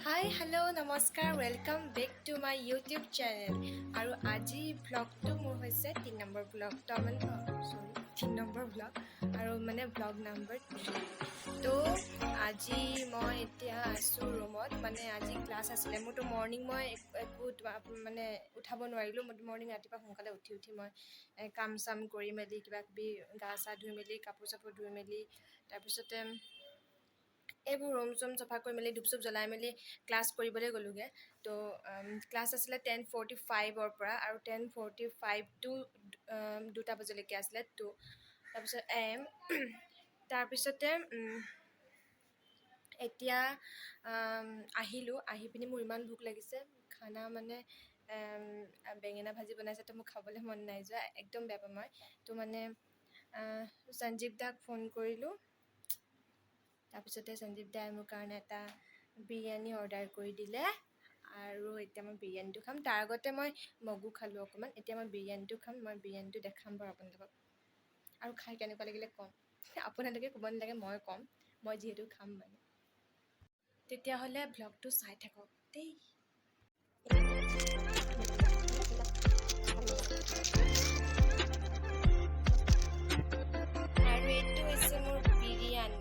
হাই, hello', নমস্কাৰ, welcome back to my YouTube channel. আৰু আজি ভ্লগটো মোৰ হৈছে 3 নম্বৰ ভ্লগ, তাৰমানে, চৰি, 3 নম্বৰ ভ্লগ আৰু মানে ভ্লগ নাম্বাৰ 3। তো আজি মই এতিয়া আছোঁ ৰুমত। মানে আজি ক্লাছ আছিলে মোৰতো মৰ্ণিং। মই একো মানে উঠাব নোৱাৰিলোঁ। মই মৰ্ণিং ৰাতিপুৱা সোনকালে উঠি উঠি মই কাম চাম কৰি মেলি, কিবা কিবি গা চা ধুই মেলি, কাপোৰ চাপোৰ ধুই মেলি, তাৰপিছতে এইবোৰ ৰুম চুম চফা কৰি মেলি, ধূপ চুপ জ্বলাই মেলি ক্লাছ কৰিবলৈ গ'লোগৈ। তো ক্লাছ আছিলে 10:45ৰ পৰা আৰু 10:45 টু 2টা বজালৈকে আছিলে। তো তাৰপিছত এম তাৰপিছতে এতিয়া আহিলোঁ। আহি পিনি মোৰ ইমান ভোক লাগিছে। খানা মানে বেঙেনা ভাজি বনাইছে, তো মোৰ খাবলৈ মন নাই যোৱা, একদম বেয়া পাওঁ মই। তো মানে সঞ্জীৱ দাক ফোন কৰিলোঁ। তাৰপিছতে সঞ্জীৱ দাই মোৰ কাৰণে এটা বিৰিয়ানী অৰ্ডাৰ কৰি দিলে আৰু এতিয়া মই বিৰিয়ানীটো খাম। তাৰ আগতে মই মগু খালোঁ অকণমান। এতিয়া মই বিৰিয়ানীটো খাম। মই বিৰিয়ানীটো দেখাম বাৰু আপোনালোকক আৰু খাই কেনেকুৱা লাগিলে ক'ম। আপোনালোকে ক'ব নালাগে, মই ক'ম, মই যিহেতু খাম। মানে তেতিয়াহ'লে ভ্লগটো চাই থাকক দেই। আৰু এইটো হৈছে মোৰ বিৰিয়ানী।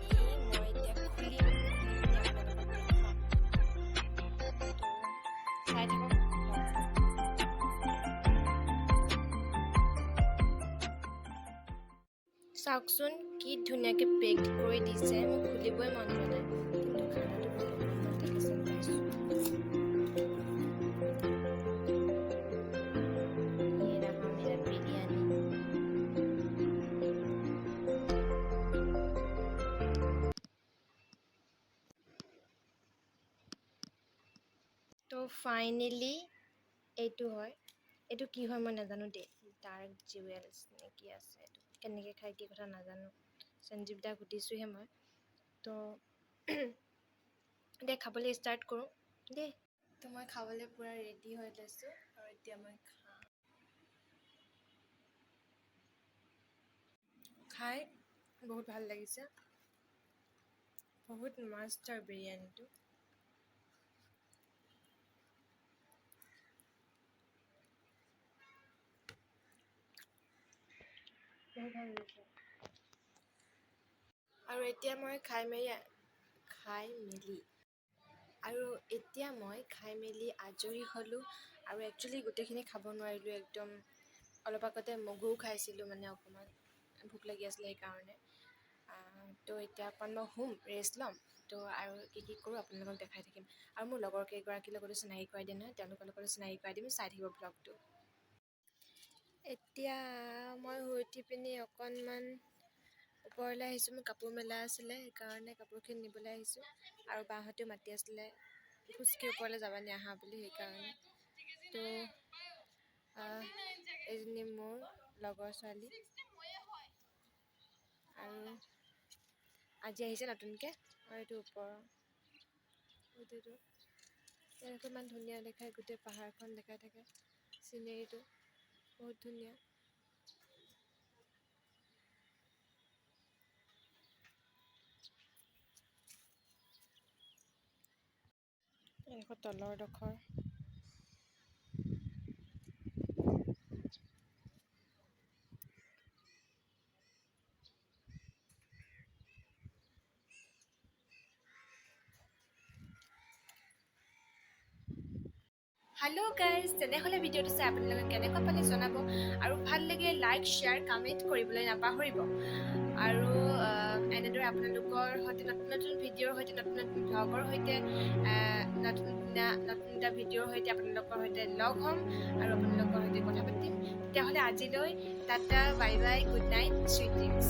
মই এতিয়া খুলিম, খুলি পিনি আপোনালোকক দেখুৱাম। তো চাই থাকক vlogটো। চাওকচোন, কি ধুনীয়াকৈ পেক কৰি দিছে। মোৰ খুলিবই মন যোৱা নাই, কিন্তু খানাটো বহুত লাগিছে পাইছোঁ। ये रहा मेरा बिरयानी। তো ফাইনেলি এইটো হয়। এইটো কি হয় মই নাজানো দেই। ডাৰ্ক জুৱেলছ নে কি আছে। এইটো কেনেকৈ খায়, কি কথা নাজানো। সঞ্জীৱ দাক সুধিছোঁহে মই। তো এতিয়া খাবলৈ ষ্টাৰ্ট কৰোঁ দেই। তো মই খাবলৈ পূৰা ৰেডি হৈ লৈছোঁ আৰু এতিয়া মই খাম। খাই বহুত ভাল লাগিছে। বহুত মস্ত হয় বিৰিয়ানীটো। বহুত ভাল লাগিছে। আৰু এতিয়া মই খাই মেলি আৰু এতিয়া মই খাই মেলি আজৰি হ'লোঁ। আৰু একচুৱেলি গোটেইখিনি খাব নোৱাৰিলোঁ একদম। অলপ আগতে মগুও খাইছিলোঁ, মানে অকণমান ভোক লাগি আছিলে সেইকাৰণে। তো এতিয়া অকণমান মই শুম, ৰেষ্ট ল'ম। তো আৰু কি কি কৰোঁ আপোনালোকক দেখাই থাকিম। আৰু মোৰ লগৰ কেইগৰাকীৰ লগতো চিনাকি কৰাই দিম নহয়, তেওঁলোকৰ লগতো চিনাকি কৰাই দিম। চাই থাকিব ব্লগটো। এতিয়া মই শুই উঠি পিনি অকণমান ওপৰলৈ আহিছোঁ। মোৰ কাপোৰ মেলা আছিলে, সেইকাৰণে কাপোৰখিনি নিবলৈ আহিছোঁ। আৰু বাহঁতেও মাতি আছিলে, খোজকাঢ়ি ওপৰলৈ যাবানি আহা বুলি, সেইকাৰণে। তো এজনী মোৰ লগৰ ছোৱালী আৰু আজি আহিছে নতুনকৈ। আৰু এইটো ওপৰৰ গোটেইটো এনেকৈ ইমান ধুনীয়া দেখায়, গোটেই পাহাৰখন দেখাই থাকে। চিনেৰীটো বহুত ধুনীয়া। এনেকুৱা তলৰ ডোখৰ। হেল্ল' গাইজ, তেনেহ'লে ভিডিঅ'টো চাই আপোনালোকে কেনেকুৱা পালে জনাব আৰু ভাল লাগিলে লাইক, শ্বেয়াৰ, কমেণ্ট কৰিবলৈ নাপাহৰিব। আৰু এনেদৰে আপোনালোকৰ সৈতে নতুন নতুন ভিডিঅ'ৰ সৈতে, নতুন নতুন ভ্লগৰ সৈতে, নতুন দিনা নতুন এটা ভিডিঅ'ৰ সৈতে আপোনালোকৰ সৈতে লগ হ'ম আৰু আপোনালোকৰ সৈতে কথা পাতিম। তেতিয়াহ'লে আজিলৈ tata, bye bye, good night, sweet dreams.